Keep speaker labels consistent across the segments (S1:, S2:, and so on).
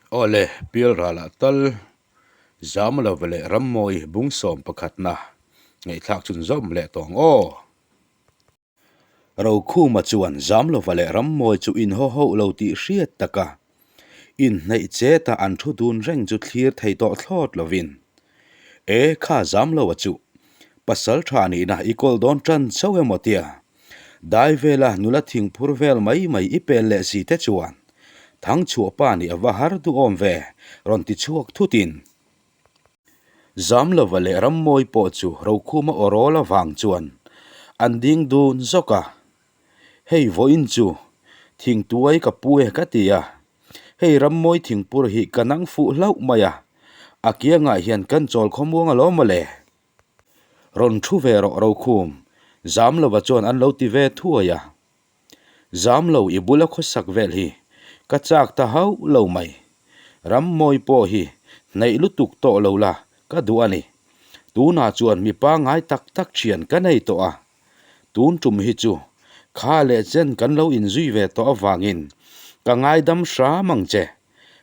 S1: Aw le, Pialralah tal Zamlova leh Rammawi bung sawm pakhatna ngaihthlak chun zawm leh tawh ang aw. Rokhuma chuan Zamlova leh Rammawi chu inhaw hauh lo tih hriat taka inhneih cheta an thu dun reng chu thlir thei tawh thlawt lovin, E kha Zamlova chu pasal tha nihna i kawl dawn tan chauh emaw tia dai vela nula thingphur vel mai mai i pel leh si te chuan Thangchhuah pa nih a va har duhawm ve rawn ti chhuak thutin Zamlova leh Rammawi pawh chu Rokhuma aw rawl avang chuan an ding dun zawk a, Hei vawiin chu thingtuai ka pu e ka ti a, hei Rammawi thingpur hi ka nang fuh hlauh mai a, a kiangah hian kan chawl khawmuang alawm mawle. Rawn thu ve rawh Rokhum, Zamlova chuan an lo ti ve thuai a. Zam lo i bula khawsak vel hi ka chak ta hauh lo mai. Rammawi pawh hi hnaih lutuk tawh lo la ka duh a ni. Tunah chuan mi pangngai tak tak thian ka nei tawh a. Tun tum hi chu kha leh chen kan lo inzui ve tawh avangin ka ngaidam hram ang che.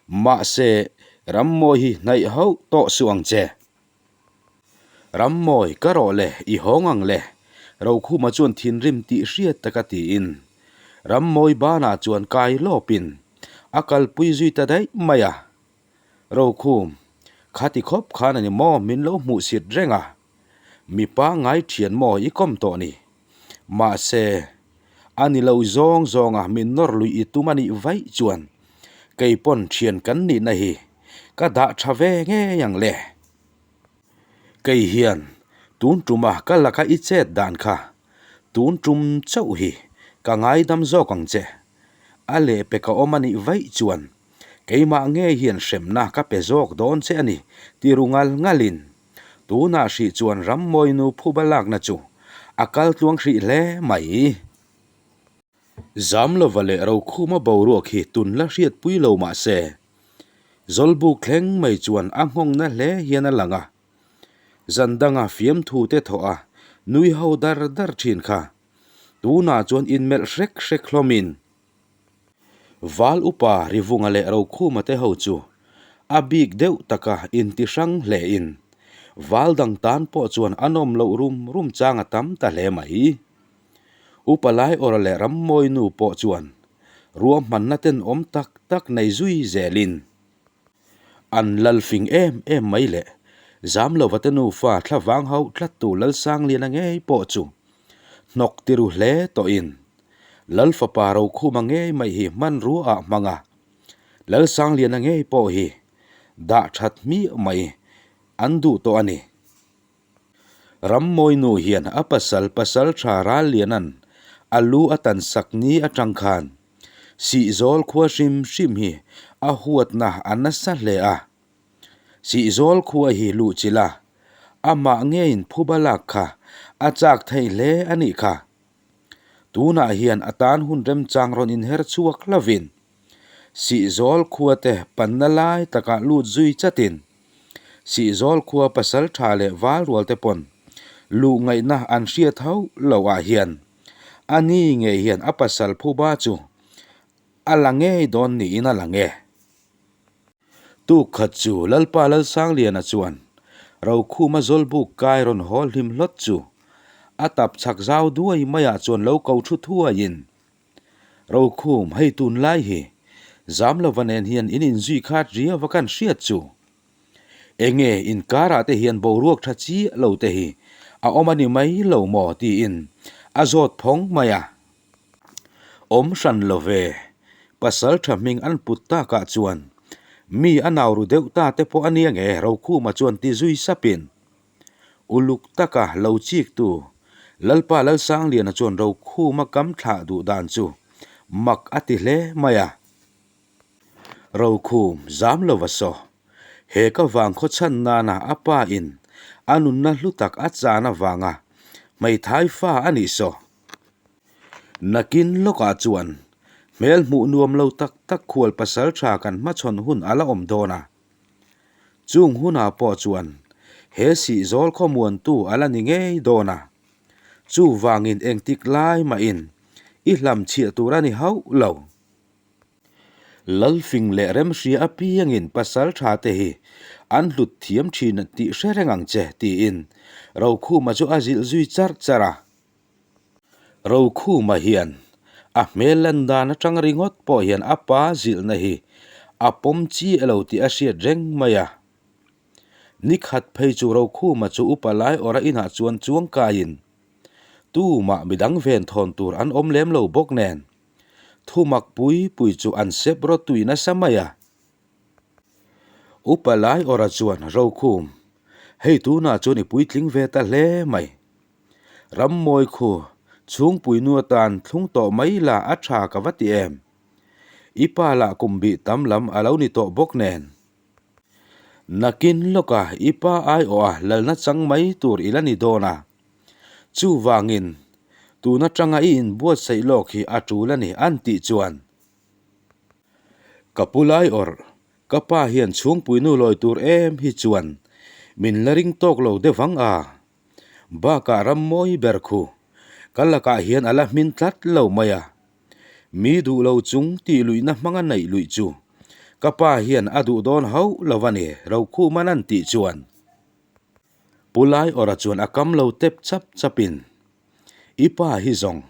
S1: Mahse, Rammawi hi hnaih hauh tawh suh ang che. Rammawi, ka rawh le, i hawng ang le, Rokhuma chuan thinrim tih hriat taka tiin Rammawi banah chuan kai lawpin a kalpui zui ta daih mai a. Rokhum, khati khawp khan a ni maw min lo hmuh sit reng a, mipa ngai thian maw i kawm tawh ni. Mahse, a ni lo zawng zawnga min nawr lui i tum a nih vaih chuan kei pawn thian kan nihna hi ka dah tha ve ngei ang le. Kei hian tun tuma ka laka i chet dan kha tun tum chauh hi ka ngaidam zawk ang che. A lehpek a awm a nih vaih chuan keimah ngei hian hremna ka pe zawk dawn che a ni ti ru ngal ngalin tunah hrih chuan Rammawinu phuba lakna chu a kal tluang hrih hle mai. Zamlova leh Rokhuma boruak hi tun la hriatpui lo mah se, Zawlbuk thleng mai chuan a nghawngna hle hian a lang a. Zan danga fiamthu te thawh a nui ho dar dar thin kha. Tunah chuan inmelh hrek hrek hlawmin Val upa Rivunga leh Rokhuma te ho chu a bik deuh taka inti hrang hlein val dang tan pawh chuan a nawm loh rum rum chang a tam ta hle mai. Upa Laiawra leh Rammawi nu pawh chuan ruahmanna tenawm tak tak nei zui zelin an lal fing em em mai le. Zamlova te nufa thlavang hauh tlattu Lalsangliana ngei pawh chu hnawk ti ru hle tawhin Lal fapa Rokhuma ngei mai hi hmanrua ah hmang a, Lalsangliana ngei pawh hi dah that hmiah mai an duh tawh a ni. Rammawi nu hian a pasal pasal tha Ralliana'n a lu a tan sak ni atang khan Sihzawl khua hrim hrim hi a huatna a nasa hle a. Sihzawl khua hi luhchilh a, amah ngeiin phuba lak kha a chak thei hle a nih kha. Tunah hian a tan hun remchang rawn inher chhuak hlovin Sihzawl khua te panna lai takah lut zui chatin Sihzawl khua pasal tha leh val rual te pawn luh ngaihna an hriat hauh lo ah hian a ni ngei hian a pasal phuba chu a la ngei dawn niin a lang e. Tuk khat chu Lalpa Lalsangliana chuan Rokhuma Zawlbuk kai rawn haw hlim hlawt chu a tap chhak zau duai maiah chuan lo ko thu thuaiin Rokhum, hei tunlai hi Zamlova nen hian in inzui khat riau a kan hriat chu. Enge inkarah te hian boruak tha chiah lo te hi a awm a ni mai lo maw tiin a zawt phawng mai a. Awm hran lo ve, pasal tha hming an put takah chuan mi a nau ru deuh ta te pawh a nia nge Rokhuma chuan ti zui sapin Uluk taka lo chiktu Lalpa Lalsangliana chuan Rokhuma kam thlah duh dan chu mak a ti hle mai a. Rokhum zam lo va saw. He ka vang khaw chhan nana a pa in a nunna hlu tak a chan avanga hmeithai fa a nih saw. Nakin lawkah chuan hmel hmuh nuam lo tak tak khual pasal tha kan hmachhawn hun a la awm dawn a. Chung hunah pawh chuan he sihzawl khawmuantu a la ni ngei dawn a, chuvangin engtik lai mahin i hlamchhiah tur a ni hauh lo. Lalfing leh Remhria apiangin pasal tha te hi an hlut thiam thin tih hre reng ang che, tiin Rokhuma chu a zilh zui charh charh a. Rokhuma hian a hmel lan dan atang ringawt pawh hian a pa zilhna hi a pawm chiah lo tih a hriat reng mai a. Ni khat phei chu Rokhuma chu upa lai awrh a inah chuan chuang kaiin tumah midang ven thawn tur an awm lem lo bawk nen Thumak pui pui chu an sep rawtui nasa mai a. Upa lai awrha chuan Rokhum, hei tunah chuan i puitling ve ta hle mai. Rammawi khu chhungpui nu atan thlung tawh mai la a tha ka va ti em. I pa lah kum bih tam lam a lo ni tawh bawk nen. Nakin lawka i pa aiawha lalna chang mai tur i la ni dawn a. Chuvangin, tun atanga i inbuatsaih lawk hi a tul a ni an tih chuan, Ka pu lai awrh, ka pa hian chhungpuinu lawi tur em hi chuan min la ring tawk lo deuh vang a, bakah ram mawi ber khu ka lakah hian a la hmin tlat lo mai a, mi duh lo chung tih luihna hmanga neih luih chu ka pa hian a duh dawn hauh lo a ni, Rokhuman an tih chuan. Pu Laiawra chuan a kam lo tep chap chapin, I pa hi zawng,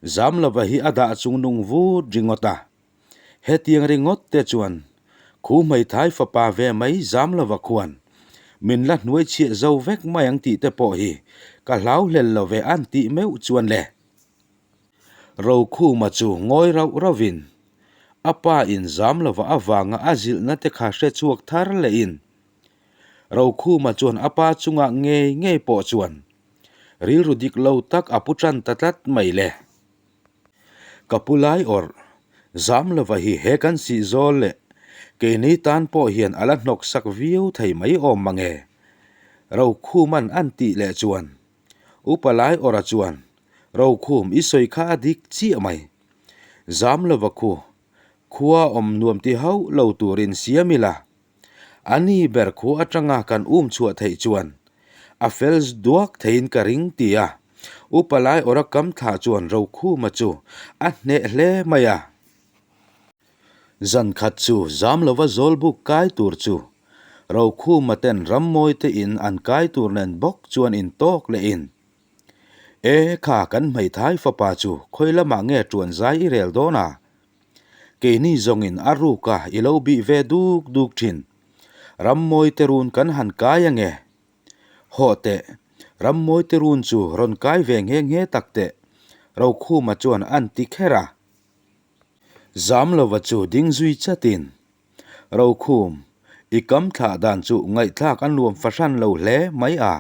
S1: Zamlova hi a dah chung nung vut ringawt a. Hetiang ringawt te chuan khu hmeithai fapa ve mai Zamlova khuan min la hnuai chhiah zo vek mai ang tih te pawh hi ka hlau hlel lo ve an tih meuh chuan le. Rokhuma chu ngawi rauh rauhin a pa in Zamlova avanga a zilhna te kha hrechhuak thar lehin Rokhuma chuan a pa chungah ngei ngei pawh chuan rilru dik lo tak a pu tan ta tlat mai le. Ka pu lai awrh, Zamlova hi he kan sih zawl leh keini tan pawh hian a la hnawk sak viau thei mai awm mange. Rokhuma'n an tih leh chuan Upa lai awrha chuan Rokhum i sawi kha a dik chiah mai. Zamlova khu khua awm nuam ti hauh lo turin siam ila. A ni ber khu atanga kan um chhuah theih chuan a fel duak theiin ka ring ti a, Upa lai awra kam thlah chuan Rokhuma chu a hneh hle mai a. Zan khat chu zam lova zawlbuk kai tur chu Rokhuma ten rammawi te in an kai tur nen bawk chuan intawk leh in, E kha kan hmeithai fapa chu khawi lamah nge tuan zai i rel dawn a? Keini zawngin a ruka i lo bih ve duk duk thin. Rammawi te run kan han kai ange. Hawh teh, Rammawi te run chu rawn kai ve nghe nghe tak teh, Rokhuma chuan an ti kher a. Zamlova chu ding zui chatin, Rokhum, i kam thlah dan chu ngaihthlak a nuam fahran lo hle mai a.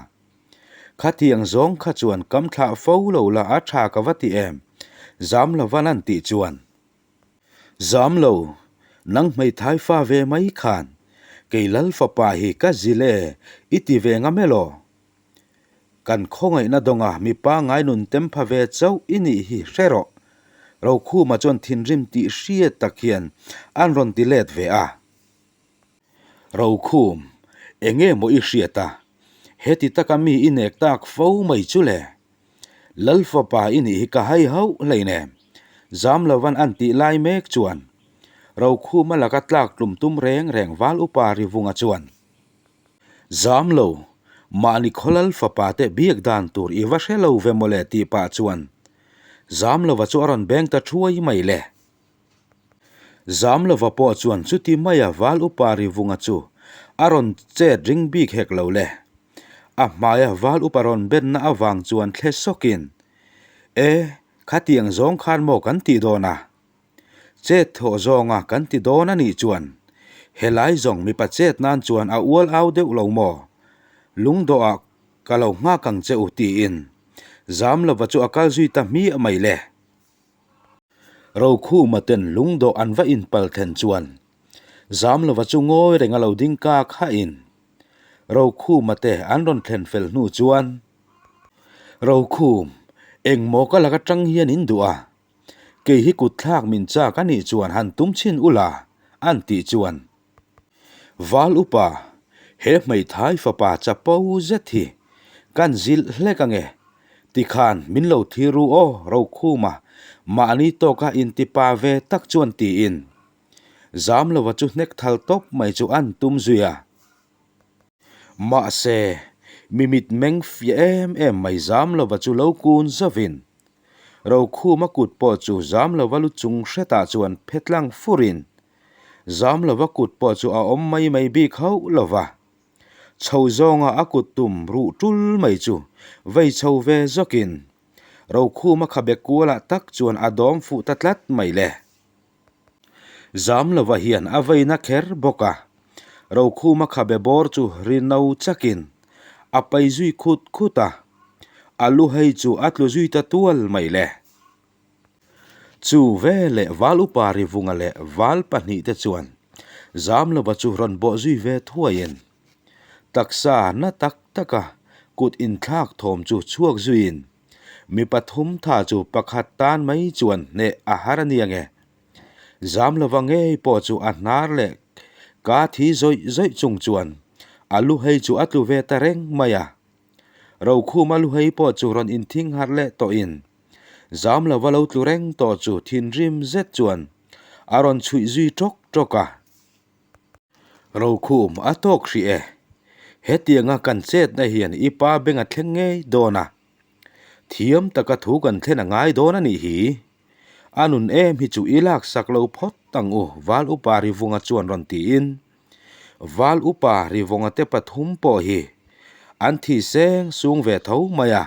S1: Khatiang zawng kha chuan kam thlah fo lo la a tha ka va ti em? Zam lovan an tih chuan. Zam lo, nang hmeithai fa ve mai khan kei lal fapa hi ka zil e i ti ve ngam elaw? Kan khawngaihna dawnga mipa ngai nun tem pha ve chauh i nih hi hre rawh. Rokhuma chuan thinrim tih hriat tak hian an rawn ti let ve a. Rokhum, enge maw i hriat a? Heti taka mi i nek tak fo mai chu le? Lal fapa i nih hi ka hai hauh hleinem, zam lovan an tih lai mek chuan Rokhuma laka tlak tlum tum reng reng val upa Rivunga chuan, Zam lo, mahni khawlal fapa te biak dan tur i va hre lo ve mawle tih pah chuan zam lova chu a rawn beng ta thuai mai le. Zamlova pawh chuan chuti maia val upa Rivunga chu a rawn chet ring bik hek lo le. A hmaia val upa rawn benna avang chuan thle sawkin, E, khatiang zawng khan maw kan tih dawn a? Chet thawh zawnga kan ti dawn a nih chuan helai zawng mipa chet nan chuan a ual au deuh lo maw? Lungdawhah ka lo nghak ang che u tiin Zamlova chu a kal zui ta hmiah mai le. Rokhuma ten lungdawh an va inpal thlen chuan Zamlova chu ngawi reng a lo ding kak hahin Rokhuma te an rawn thlen fel hnu chuan, Rokhum, engmaw ka lak atang hian in duh a, kei hi kutthlak min chak a nih chuan han tum chhin ula an tih chuan Val upa, he hmeithai fapa chapo zet hi kan zilh hlek ange, tikhan min lo thir ru aw Rokhuma, mahni tawka intipa ve tak chuan tiin. Zamlova chu hnek thal tawp mai chu an tum zui a. Mahse, mi mitmeng fiah em em mai Zamlova chu lo kun zovin, Rokhuma kut pawh chu Zamlova lu chung hretah chuan phe tlang furin, Zamlova kut pawh chu a awm mai mai bik hauh lova. Chho zawnga a kut tum ruh tul mai chu vei chho ve zawkin, Rokhuma khabe kualah tak chuan a dawm fuh ta tlat mai le. Zamlova hian a veina kher bawk a, Rokhuma khabe bawr chu ri no chakin a pai zui khut khut a, a lu hei chu a tlu zui ta tual mai le. Chu veleh Val Upa Rivunga leh Val pahnihte chuan Zamlova chu rawn bawh zui ve thuaiin taksa na tak taka kut inthlak thawm chu chhuak zuiin Mi pathum tha chu pakhat tan mai chuan hneh a har a nia nge? Zam lova ngei pawh chu a hnar leh ka thi zawih zawih chung chuan a lu hei chu a tlu ve ta reng mai a. Rokhuma lu hei pawh chu rawn inthing harh leh tawhin zam lova lo tlu reng tawh chu thinrim zet chuan a rawn chhuih zui tawk tawk a. Rokhum a tawk hrih e. Hetianga kan chetna hian i pa beng a thleng ngei dawn a. Thiam taka thu kan thlen a ngai dawn a nih hi. A nun em hi chu i laksak lo phawt ang u Val Upa Rivunga chuan rawn tiin Val Upa Rivunga te pathum pawh hi an thi seng sung ve tho mai a.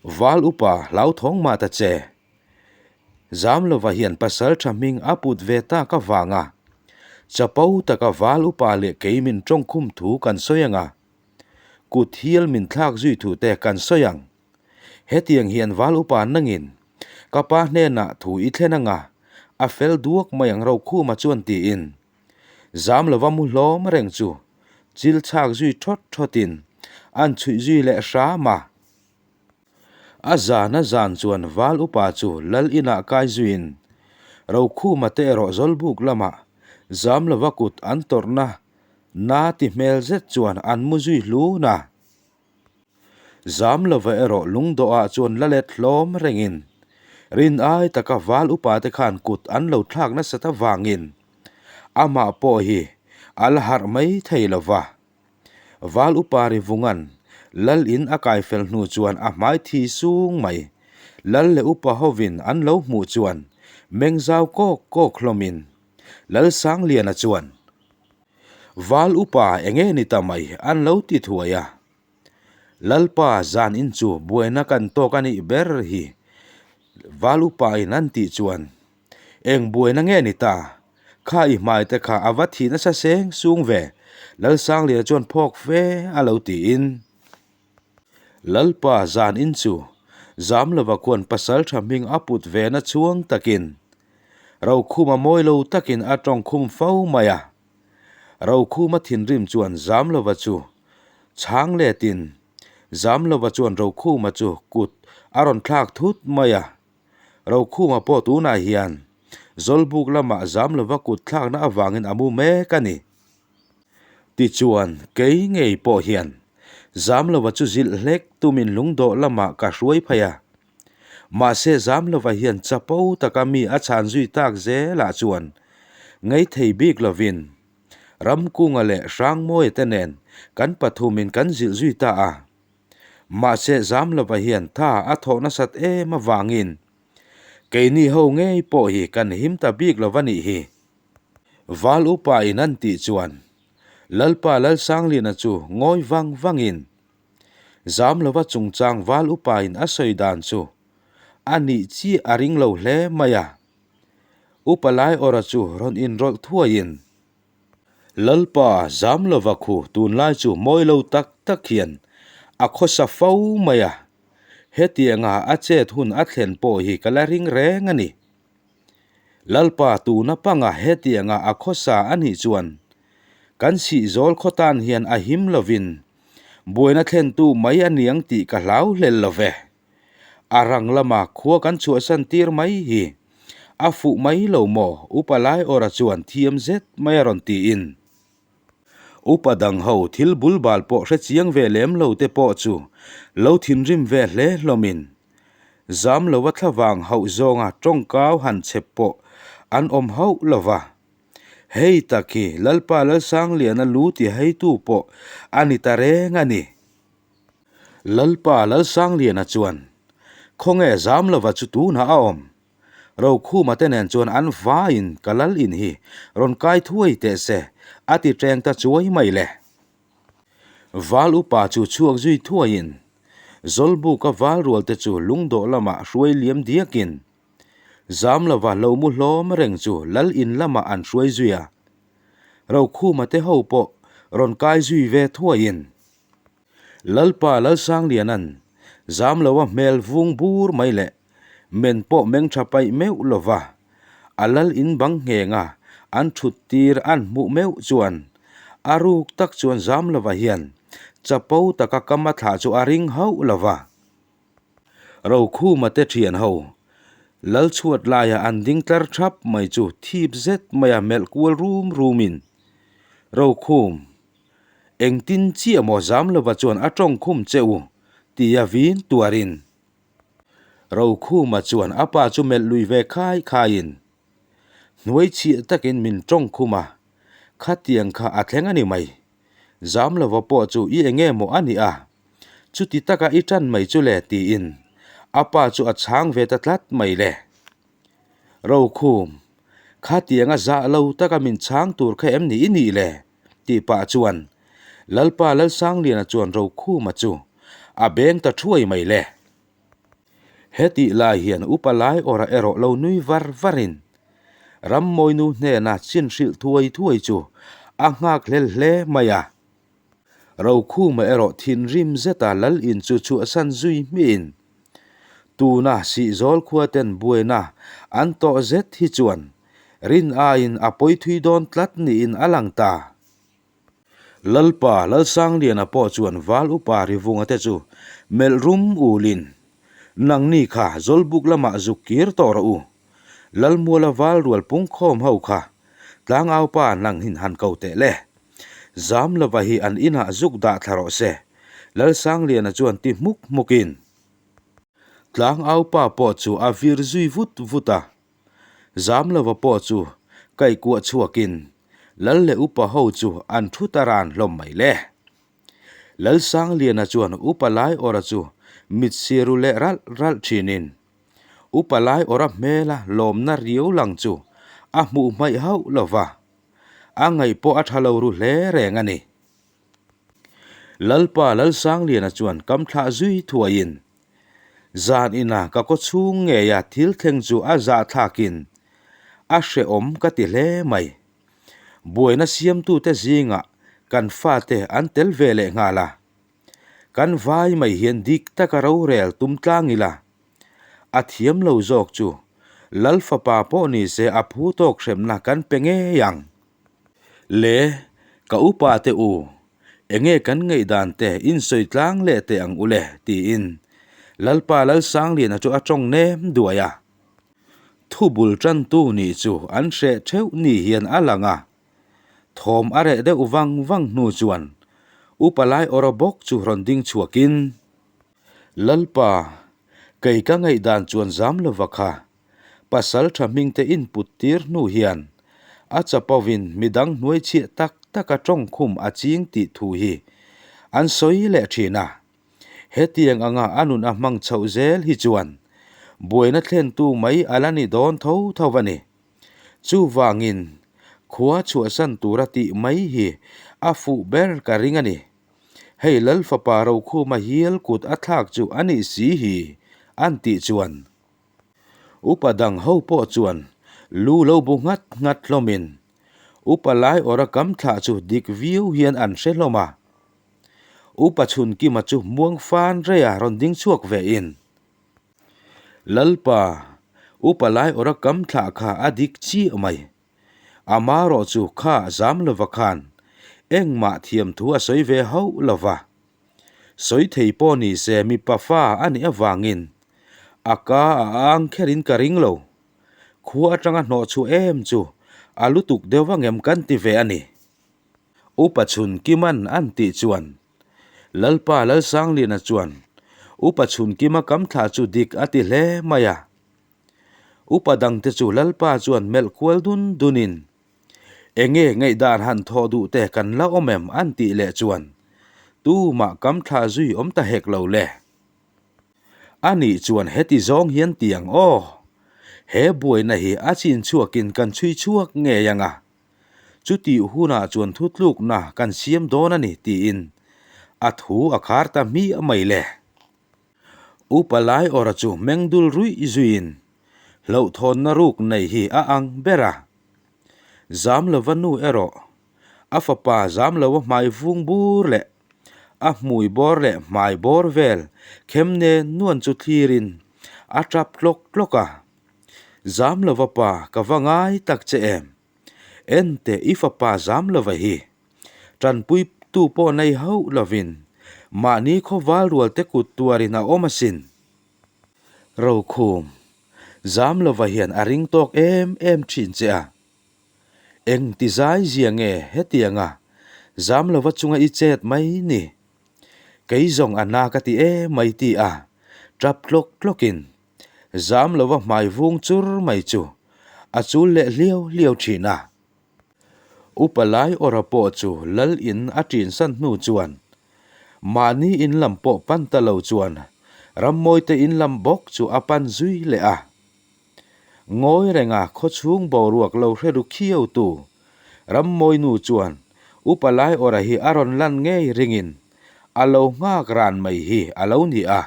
S1: Val Upa hlauthawng mah ta che. Zamlova hian pasal tha hming a put ve tak avanga chapo taka val upa leh kei min tawngkhum thu kan sawi ang a, kut hial min thlak zui thu te kan sawi ang. Hetiang hian val upa nangin ka pa hnenah thu i thlen ang a, a fel duak mai ang Rokhuma chuan tiin Zamlova mu hlawm reng chu chil chhak zui thawt thawtin an chhuih zui leh hram a. A zan a zan chuan Val upa chu Lal inah kai zuiin Rokhuma te erawh Zawlbuk lamah Zamlova kut an tawrhna na ti hmel zet chuan an mu zui hlun a. Zamlova erawh lungdawhah chuan la let hlawm rengin rin ai taka Val upa te khan kut an lo thlak nasat avangin amah pawh hi a la harh mai thei lova. Val upa Rivungan Lal in a kai fel hnu chuan a hmai thi sung mai. Lal leh upa hovin an lo hmuh chuan meng zau kawk kawk hlawmin Lal Sangliana chuan, Val upa enge ni ta mai an lo ti thuai a. Lalpa zan in chu buaina kan tawk a nih ber hi Val upa in an tih chuan Eng buaina nge ni ta? Kha i hmai te kha a va thih nasa seng sung ve, Lalsangliana chuan phawk fe a lo tiin. Lalpa zan in chu Zamlova khuan pasal tha hming a put ve na chhuang takin Rokhuma mawi lo takin a tawng khum fo mai a. Rokhuma thinrim chuan Zamlova chu chhang letin Zamlova chuan Rokhuma chu kut a rawn thlak thut mai a. Rokhuma pawh tunah hian Zawlbuk lamah zam lova kut thlakna avangin a mu mek a ni. Tichuan, kei ngei pawh hian zam lova chu zilh hlek tumin lungdawh lamah ka hruai phei a. Mahse, zam lova hian chapo taka mi a chhan zui tak zelah chuan ngei thei bik lovin Ramkunga leh Hrangmawia te nen kan pathumin kan zilh zui ta a. Mahse Zamlova hian tha a thawh nasat em avangin keini ho ngei pawh hi kan him ta bik lo va nih hi. Val upa in an tih chuan Lalpa Lalsangliana chu ngawi vang vangin Zamlova chungchang Val upa in a sawi dan chu a nih chiah a ring lo hle mai a. Upa Laiawra chu rawn inrawlh thuaiin Lalpa Zamlova khu tunlai chu mawi lo tak tak hian a khawsa fo mai a, hetianga a chet hun a thlen pawh hi ka la ring reng a ni. Lalpa tuna panga hetianga a khawsa a nih chuan kan sihzawl khaw tan hian a him lovin buaina thlentu mai a niang tih ka hlau hlel lo ve. A rang lama khua kan chhuahsan tir mai hi a fuh mai lo maw? Upa Laiawra chuan thiam zet mai a rawn tiin. Upa dang ho thil bul bal pawh hre chiang ve lem lo te pawh chu lo thinrim ve hle hlawmin zam lova thlavang hauh zawnga tawngkau han chhep pawh an awm hauh lo va. Hei tak hi Lalpa Lalsangliana lu ti heitu pawh a ni ta reng a ni. Lalpa Lalsangliana chuan, Khawnge Zamlova chu tunah a awm? Rokhuma te nen chuan an vaiin ka lal in hi rawn kai thuai teh se, a ti ṭeng ta chuai mai le. Val upa chu chhuak zui thuaiin Zawlbuka val rual te chu lungdawh lamah hruai liam diakin Zamlova lo mu hlawm reng chu lal in lamah an hruai zui a. Rokhuma te ho pawh rawn kai zui ve thuaiin Lalpa Lalsangliana'n Zamlova hmel vung bur mai leh Men pawh meng tha paih meuh lova, a lal in bang ngheng a, an thut tir an hmuh meuh chuan a ruk tak chuan zam lova hian chapo taka kam a thlah chu a ring hauh lova. Rokhuma te thian ho lal chhuat laia an ding tlar thap mai chu thip zet maia melh kual rum rumin, Rokhum, engtin chiah maw zam lova chuan a tawngkhum che u? tia vin tuarin Rokhuma chuan a pa chu melh lui ve khai khaiin, Hnuai chhiah takin min tawng khum a, khatiang kha a thleng a ni mai. Zamlova pawh chu i enge maw a nih a, chuti taka i tan mai chu le tiin a pa chu a chhang ve ta tlat mai le. Rokhum, khatianga zah lo taka min chhang tur kha em ni i nih le? tih pah chuan Lalpa Lalsangliana chuan Rokhuma chu a beng ta thuai mai le. Hetih lai hian upa lai awrah erawh lo nui var varin Rammawinu hnena chin hrilh thuai thuai chu a nghak hlel hle mai a. Rokhuma erawh thinrim zeta Lal in chu chhuahsan zui hmihin tuna Sihzawl khua ten buaina an tawh zet hi chuan Rin aiin a pawi thui dawn tlat niin a lang ta. Lalpa Lalsangliana pawh chuan Val Upa Rivunga te chu melh rum ulin, Nangni kha Zawlbuk lamah zuk kir tawh rawh u. Lalmuala val rual pungkhawm ho kha Tlangaupa nanghin han ko teh le. Zamlova hi an inah zuk dah thla rawh se, Lalsangliana chuan ti hmuk hmukin. Tlangaupa pawh chu a vir zui vut vut a. Zamlova pawh chu kaihkuah chhuakin Lal leh upa ho chu an thu ta ran hlawm mai le. Lalsangliana chuan upa Laiawra chu mit siru leh ralh ralh thinin upa Laiawra hmela lawmna riau lang chu a hmuh hmaih hauh lova, a ngaih pawh a tha lo ru hle reng a ni. Lalpa Lalsangliana chuan kam thlah zui thuaiin, Zan ina ka kaw chhung ngeia thil thleng chu a zahthlakin a hrehawm ka ti hle mai. Buaina siamtute zingah kan fate an tel ve leh nghal a. Kan vai mai hian dik taka rorel tum tlang ila. A thiam lo zawk chu Lal fapa pawh nise a phu tawk hremna kan pe ngei ang. Le, ka upa te u, enge kan ngaihdan te in sawi tlang leh teh ang u le, tiin Lalpa Lalsangliana chu a tawng nem duai a. Thu bul tantu nih chu an hreh theuh ni hian a lang a. Thawm a reh deuh vang vang hnu chuan Upa Laiawra bawk chu rawn ding chhuakin, Lalpa, kei ka ngaihdan chuan zam lova kha Pasal tha hmingte input tir hnu hian a chapovin midang hnuai chhiah tak taka tawngkhum a ching tih thu hi an sawi leh thin a. Hetiang anga a nun a hmang chhoh zel hi chuan buaina thlentu mai a la ni dawn tho tho a ni. Chuvangin khua chhuahsan tura tih mai hi a fuh ber ka ring a ni. Hei Lal fapa Rokhuma hial kut a thlak chu a nih si hi an tih chuan Upa dang ho pawh chuan lu lo bu nghat nghat hlawmin Upa lai awra kam thlah chu dik viau hian an hre hlawm a. Upa Chhunkima chu muang fan reia rawn ding chhuak ve in, Lalpa, Upa lai awra kam thlah kha a dik chiah mai. Amarawh chu kha zam lova khan engmah thiamthu a sawi ve hauh lova. Sawi thei pawh ni se mipa fa a nih avangin a ka a ang kherin ka ring lo. Khua atanga hnawh chhuah em chu a lutuk deuh angem kan ti ve a ni. Upa chhun Kiman an tih chuan Lalpa Lalsangliana chuan Upa chhun Kima kam thlah chu dik a ti hle mai a. Upa dangte chu Lalpa chuan melh kual dun dunin, Enge ngaihdan han thawh duh te kan la awm em an tih leh chuan tumah kam thlah zui awm ta hek lo le. A nih chuan heti zawng hian ti ang aw. He buaina hi a chin chhuakin kan chhui chhuak ngei ang a. Chutih hunah chuan thutlukna kan siam dawn a ni tiin a thu a khar ta hmiah mai le. Upa Laiawra chu meng dul ruih zuiin hlauhthawnna ruk nei hi a ang ber a. Zamlova nu erawh a fapa Zamlova hmai vung bur leh a hmui bawr leh hmai bawr vel khem nen nuan chu thlirin a tap tlawk tlawk a. Zamlova pa ka va ngai tak che em? Enteh i fapa Zamlova hi Tanpui tu pawh nei hauh lovin mahni khawval rual te kut tuarin a awm asin. Rokhum, Zamlova hian a ring tawk em em thin che a. Eng ti zai zia nge hetianga Zamlova chunga i chet mai ni? Kei zawng a na ka ti em mai ti a, tap tlawk tlawkin Zamlova hmai vung chur mai chu a chul leh hliau hliau thin a. Upa lai awra pawh chu lal in a ṭinsan hnu chuan mahni in lam pawh pan ta lo chuan Rammawite in lam bawk chu a pan zui leh a. Ngawi renga khawchhung boruak lo hre ru khiau tu Rammawi nu chuan Upa lai awra hi a rawn lan ngei ringin a lo nghak ran mai hi a lo ni a.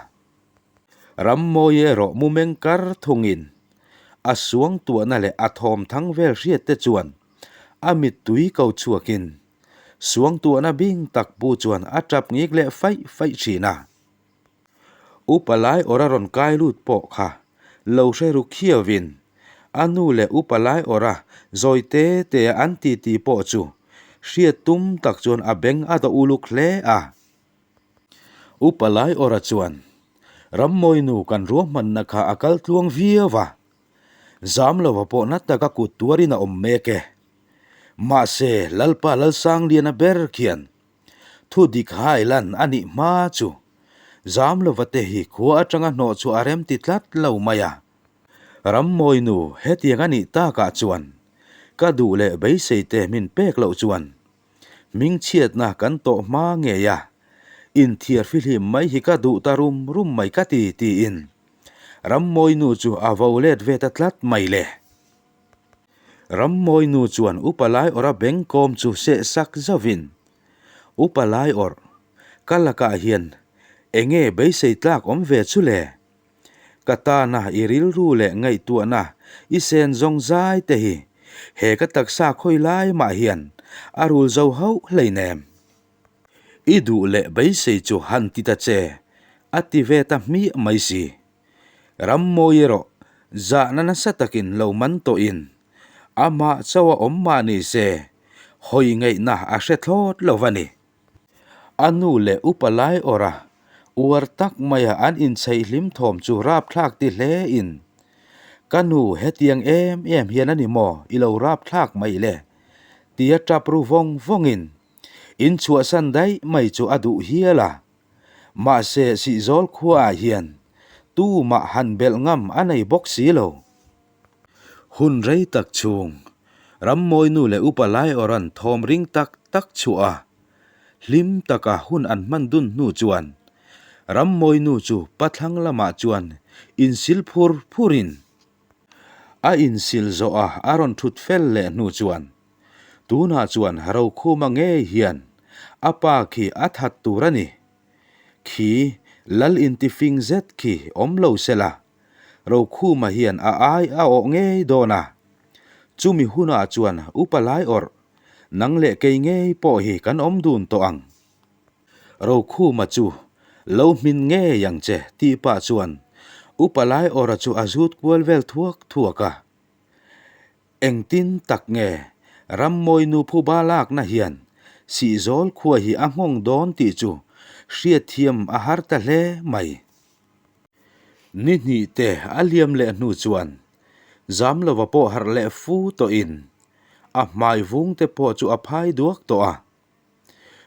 S1: Rammawi erawh mu meng kar thungin A suangtuahna leh a thawm thang vel hriat te chuan a mittui ko chhuakin suangtuahna bing tak pu chuan a tap ngik leh faih faih thin a. Upa lai awra rawn kai lut pawh kha lo hre ru khiauvin a nu leh upa lai awra zawi te te a an titi pawh chu hriat tum tak chuan a beng a dawh uluk hle a. Upa Laiawra chuan, Rammawinu kan ruahmanna kha a kal tluang viau a, zam lova pawh na taka kut tuarin a awm mek e. Mahse, Lalpa Lalsangliana ber khian thu dik hai lan a nih hma chu zam lova te hi khua atanga hnawh chu a rem ti tlat lo mai a. Rammawinu hetiang a nih takah chuan ka duh leh beisei te min pek loh chuan Hmingchhiatna kan tawh hma ngei a, inthiar fihlim mai hi ka duh ta rum rum mai ka ti, tiin Rammawinu chu a vo let ve ta tlat mai le. Rammawinu chuan Upa Laiawrha bengkawm chu seh sak zauhin, Upa Laiawrh, ka lakah hian enge beisei tlak awm ve chu le? Ka tana i rilru leh ngaihtuahna i sen zawng zai te hi he ka taksa khawi lai mah hian a rul zo hauh hleinem. I duh leh beisei chu han ti ta che, a ti ve ta hmiah mai si. Rammawi erawh zahna nasa takin lo man tawhin amah chauh a awm mah ni se hawi ngaihna a hre thlawt lo va ni. A nu leh upa lai awrh a, uar tak maia an inchheih hlim thawm chu rapthlak ti hle in, Ka nu hetiang em em hian a ni maw i lo rapthlak mai le? tia tap ru vawng vawngin inchhuahsan daih mai chu a duh hial a. Mahse Sihzawl khuaah hian tumah han belh ngam a nei bawk si lo. Hun rei tak chhung Rammawi nu leh Upa Laiawra'n thawm ring tak tak chhuah a, hlim taka hun an hman dun hnu chuan Rammawi nu chu pathlang lamah chuan insil phur phurin a insil zawh a, a rawn thut fel leh hnu chuan tunah chuan Rokhuma ngei hian a pa khi a that tur a ni. Khi lal intifing zet khi awm lo sela Rokhuma hian a ai a awh ngei dawn a. Chumi hunah chuan Upa Laiawrh, nang leh kei ngei pawh hi kan awm dun tawh ang. Rokhuma chu lo hmin ngei ang che tih pah chuan Upa Laiawrha chu a zut kual vel thuak thuak a. Engtin tak nge Rammawinu phuba lakna hian Sihzawl khua hi a nghawng dawn tih chu hriatthiam a har ta hle mai. Ni hnih te a liam leh hnu chuan Zamlova pawh harh leh fu tawhin a hmai vung te pawh chu a phai duak tawh a.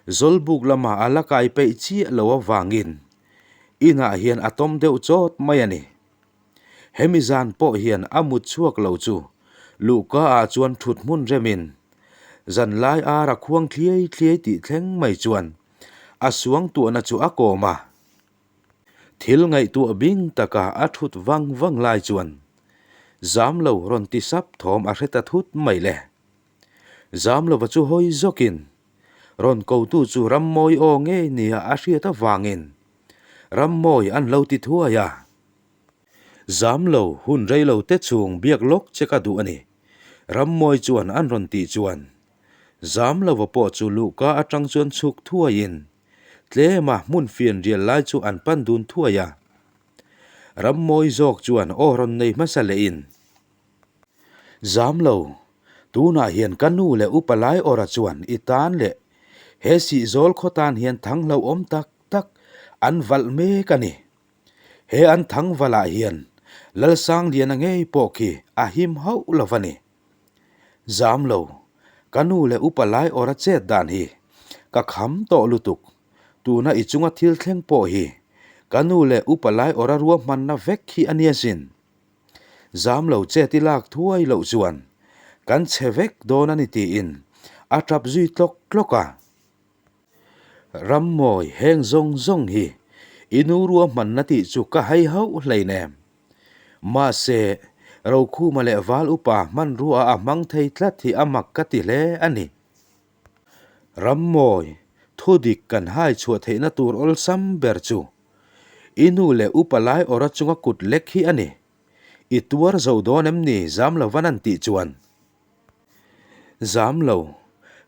S1: Zawlbuk lamah a la kai peih chiah lo avangin inah hian a tawm deuh chawt mai a ni. Hemi zan pawh hian a mut chhuak lo chu luhka ah chuan thut hmun remin zanlai ar a khuang thliai thliai tih thleng mai chuan a suangtuahna chu a kawm a. Thil ngaihtuah bing taka a thut vang vang lai chuan zam lo rawn ti sap thawm a hre ta thut mai le. Zam lova chu hawi zawkin rawn kotu chu Rammawi aw ngei nia a hriat avangin Rammawi an lo ti thuai a. Zam lo hun rei lo te chung biak lawk che ka duh a ni, Rammawi chuan an rawn tih chuan Zam lova pawh chu luhka atang chuan chhuk thuaiin tlema hmun fian rial lai chu an pan dun thuai a. Rammawi zawk chuan aw rawn nei hmasa lehin. Zam lo, tunah hian ka nu leh upa lai awra chuan i tan leh he sihzawl khaw tan hian thang hlauhawm tak tak an valh mek a ni. He an thang valh ah hian Lalsangliana ngei pawh khi a him hauh lo va ni. Zam lo, ka nu leh upa lai awra chet dan hi ka kham tawh lutuk, tuna i chunga thil thleng pawh hi ka nu leh upa lai awra ruahmanna vek hi a nia sin. Zam lo che ti lak thuai loh chuan kan chhe vek dawn a ni tiin a tap zui tlawk tlawk a. Rammawi heng zawng zawng hi i nu ruahmanna tih chu ka hai hauh hleinem. Mahse, Rokhuma leh Val upa hmanrua a hmang thei tlat hi a mak ka ti hle a ni. Rammawi, thudik kan hai chhuah theihna tur awlsam ber chu I nu leh upa lai awra chunga kut lek hi a ni. I tuar zo dawn em ni zam lo van an tih chuan. Zam lo,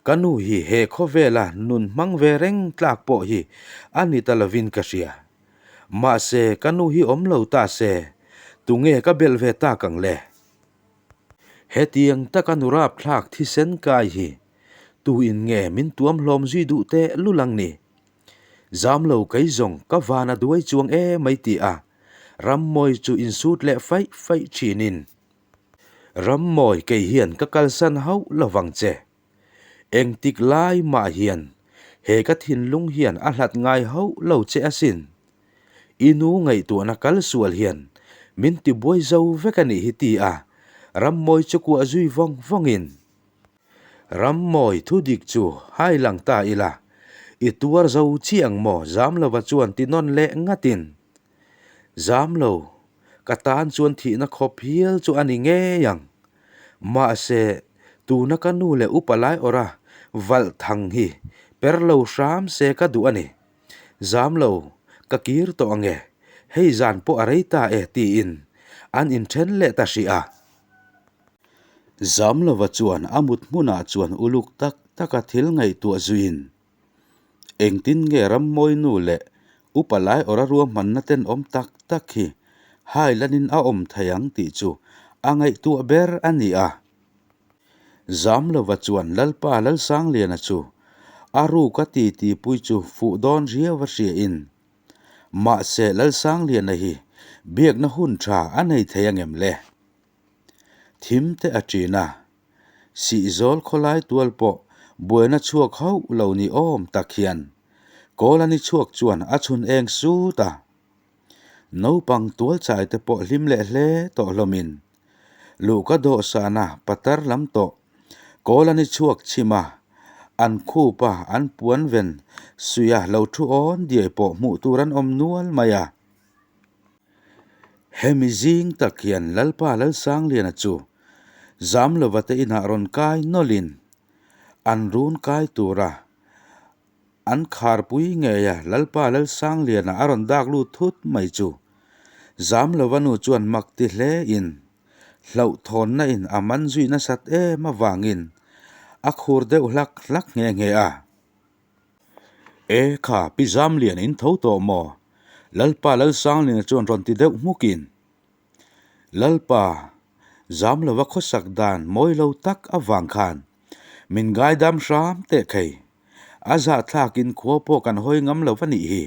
S1: ka nu hi he khawvela nun hmang ve reng tlak pawh hi a ni ta lovin ka hria. Mahse ka nu hi awm lo ta se, tunge ka belh ve tak ang le? Hetiang taka nu rapthlak thisen kai hi tuin nge min tuam hlawm zui duh teh lul ang ni? Zam lo kei zawng ka van a duai chuang e mai ti a, Rammawi chu insut leh faih faih thinin, Rammawi kei hian ka kalsan hauh lovang che. Engtik lai mah hian he ka thinlung hian a hlat ngai hauh lo che asin. I nu ngaihtuahna kal sual hian min tibuai zo vek a nih hi ti a, Rammawi chu kuah zui vawng vawngin, Rammawi thu dik chu hai lang ta ila, i tuar zo chiang maw Zamlova chuan ti nawn leh ngatin. Zamlo, ka tan chuan thihna khawp hial chu a ni ngei ang. Mahse, tuna ka nu leh upa lai awra valh thang hi per lo hram se ka duh a ni. Zamlo, ka kir tawh ange, hei zan pawh a rei ta e tiin an inthen leh ta hrih a. Zamlova chuan a mut hmunah chuan uluk tak taka thil ngaihtuah zuiin, Engtin nge Rammawi nu leh upa lai awra ruahmanna tenawm tak tak hi hailanin a awm thei ang tih chu a ngaihtuah ber a ni a. Zamlova chuan Lalpa Lalsangliana chu a ruka titipui chu fuh dawn riau a hriain, Mahse Lalsangliana hi biakna hun tha a nei thei angem le? Thim te a ṭin a, Sihzawl khawlai tual pawh buaina chhuak hauh lo ni awm tak hian Kawlani chhuak chuan a chhun eng sut a. Naupang tual chai te pawh hlim leh hle tawh hlawmin luhka dawhsana patar lam tawh Kawlani chhuak chhim a, an khup a an puan ven suia lo thu awn diai pawh hmuh tur an awm nual mai a. Hemi zing tak hian Lalpa Lalsangliana chu Zamlova te inah rawn kai nawlhin an run kai tura an kharpui ngeia Lalpa Lalsangliana a rawn dak lut thut mai chu Zamlova nu chuan mak ti hlein hlauhthawnna in a man zui nasat em avangin a khur deuh hlak hlak nghe nghe a. E kha, Pi Zamlian in tho tawh maw? Lalpa Lalsangliana chuan rawn ti deuh hmukin, Lalpa, zam lova khawsak dan mawi lo tak avang khan min ngaidam hram teh khei. A zahthlakin khua pawh kan hawi ngam lo va nih hi,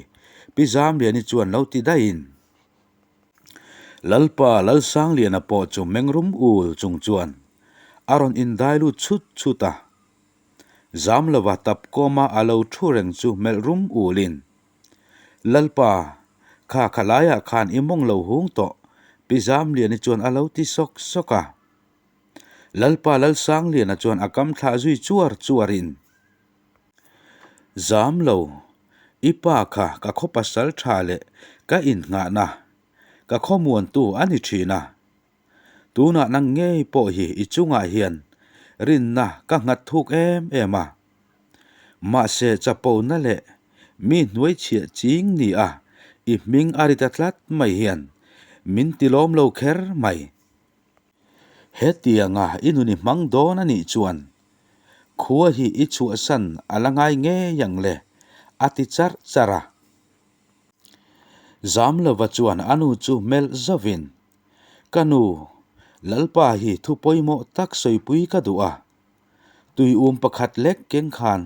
S1: Pi Zamliani chuan lo ti daihin. Lalpa Lalsangliana pawh chu mengrum ul chung chuan a rawn indai lut chhut chhut a. Zam lova tap kawma a lo thu reng chu melh rum ulin, Lalpa, kha kha laiah khan i mawng lo hung tawh, Pi Zamliani chuan a lo ti sawk sawk a. Lalpa Lalsangliana chuan a kam thlah zui chuar chuarin, Zam lo, i pa kha ka khaw pasal tha leh ka innghahna, ka khawmuantu a ni thin a. Tunah nang ngei pawh hi i chungah hian rinna ka nghat thuk em em a. Mahse chapona leh mi hnuaichhiah ching ni a i hming a ri ta tlat mai hian min tilawm lo kher mai. Hetianga i nun i hmang dawn a nih chuan khua hi i chhuahsan a la ngai ngei ang le, a ti charh charh a. Zamlova chuan a nu chu melh zovin, Ka nu, Lalpa hi thu pawimawh tak sawipui ka duh a. Tui um pakhat lek keng khan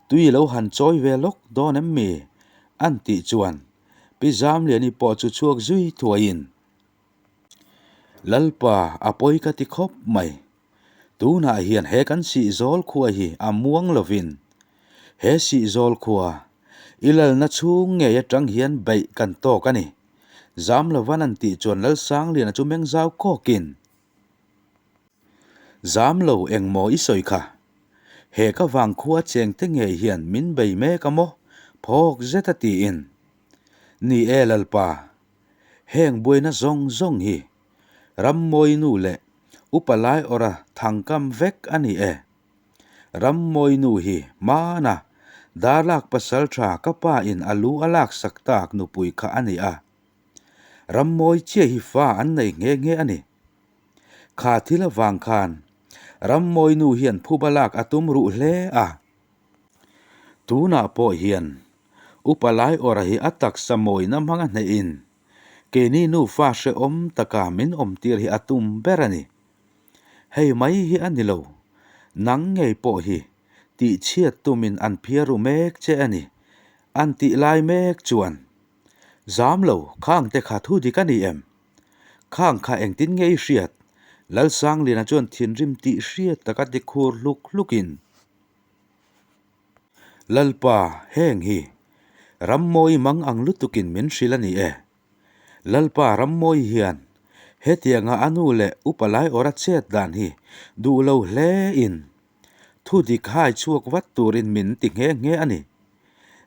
S1: tui lo han chawi ve lawk dawn em mi? an tih chuan Pi Zamliani pawh chu chhuak zui thuaiin, Lalpa a pawi ka ti khawp mai. Tunah hian he kan Sihzawl khua hi a muang lovin he Sihzawl khua i lalna chhung ngei atang hian beih kan tawk a ni. Zam lovan an tih chuan Lalsangliana chu meng zau kawkin, Zam lo engmaw i sawi kha? He ka vangkhua chengte ngei hian min bei mek a maw? Phawk zeta tiin, Ni e Lalpa, Heng buaina zawng zawng hi Rammawinu leh Upa Laiawra thangkam vek a ni e. Rammawinu hi hmana Darlak pasaltha ka pa in a lu a laksak tak nupui kha a ni a. Rammawi chiah hi fa an nei nghe nghe a ni. Kha thil avang khan Rammawinu hian phuba lak a tum ruh hle a. Tunah pawh hian Upa Laiawra hi a taksa mawina hmanga hnehin keini nufa hrehawm taka min awmtir hi a tum ber a ni. Hei mai hi a ni lo, nang ngei pawh hi tihchhiat tumin an phiar ru mek che a ni, an tih lai mek chuan. Zam lo, khang te kha thu dik a ni em? Khang kha engtin nge i hriat? Lalsangliana chuan thinrim tih hriat taka ti khur hluk hlukin. Lalpa, heng hi Rammawi mang ang lutukin min hrilh a ni e. Lalpa Rammawi hian hetianga a nu leh upa lai awra chet dan hi duh lo hle in thu dik hai chhuak vat turin min ti nghe nghe a ni.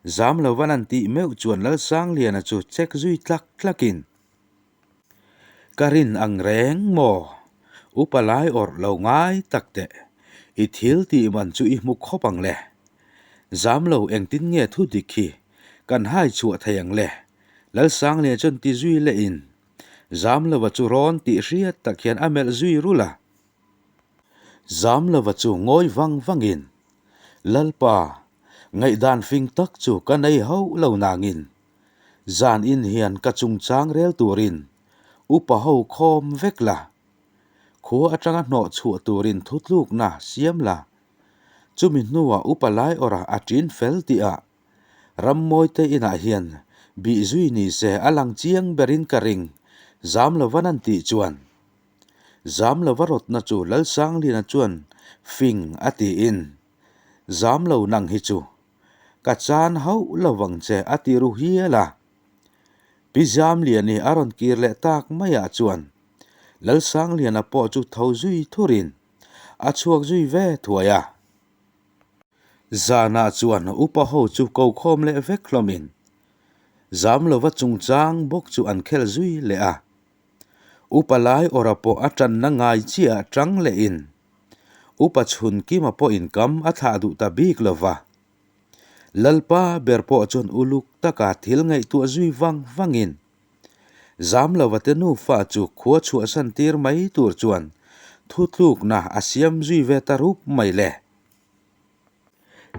S1: Zam lovan an tih meuh chuan Lalsangliana chu check zui tlak tlakin, Ka rin ang reng maw? Upa lai awrh lo ngai tak teh. I thil tih man chu i hmu khawp ang le. Zam lo engtin nge thu dik hi kan hai chhuah thei ang le? Lalsanglian chuan ti zui leh in Zam lova chu rawn tih hriat tak hian a melh zui rulh a. Zam lova chu ngawi vang vang in, Lalpa, ngaihdan fing tak chu ka nei hauh lo nangin Zan in hian ka chungchang rel turin upa ho khawm vek la, khua atanga hnawh chhuah turin thutlukna siam la. Chumi hnuah upa Laiawra a ṭin fel tihah Rammawite inah hian bih zui ni se a lang chiang berin ka ring, zam lova nan tih chuan. Zam lova rawtna chu Lalsangliana chuan fing a tiin, Zam lo nang hi chu Ka chan hauh lo vang che a ti ru hial a. Pi Zamliani a rawn kir leh tak maiah chuan Lalsangliana pawh chu tho zui thurin a chhuak zui ve thuai a. Zanah chuan upa ho chu ko khawm leh vek hlawmin Zamlova chungchang bawk chu an khel zui leh a. Upa lai awra pawh a tanna ngai chiah tang lehin Upa Chhunkima pawhin kam a thlah duh ta bik lo va. Lalpa ber pawh chuan uluk taka thil ngaihtuah zui vang vangin Zamlova te nufa chu khua chhuahsan tir mai tur chuan thutlukna a siam zui ve ta rup mai le.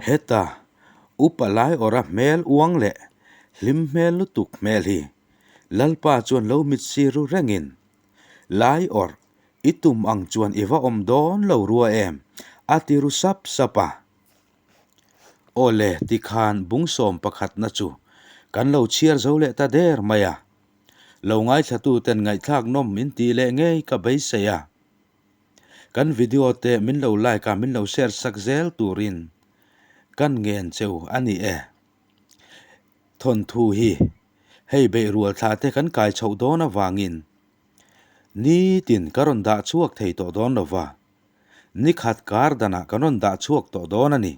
S1: Heta Upa Laiawra hmel uang leh hlim hmel lutuk hmel hi Lalpa chuan lo mit si ru rengin Laiawr I tum ang chuan i va awm dawn lo rua em? a ti ru sap sap a. Aw le, tikhan bungsawm pakhatna chu kan lo chhiar zo leh ta der mai a. Lo ngaithlatuten ngaihthlak nawm min tih leh ngei ka beisei a. Kan video te min lo like a, min lo share sak zel turin kan ngen cheu a ni e. Thawnthu hi hei beihrual thla te kan kai chhoh dawn avangin. Nitin ka rawn dah chhuak thei tawh dawn lo va, nikhat kar danah kan rawn dah chhuak tawh dawn a ni.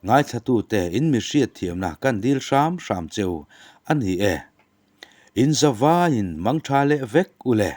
S1: Ngaithlatute in mi hriatthiamna kan dil hram hram cheu a ni e. In zavaiin mangtha leh vek u le.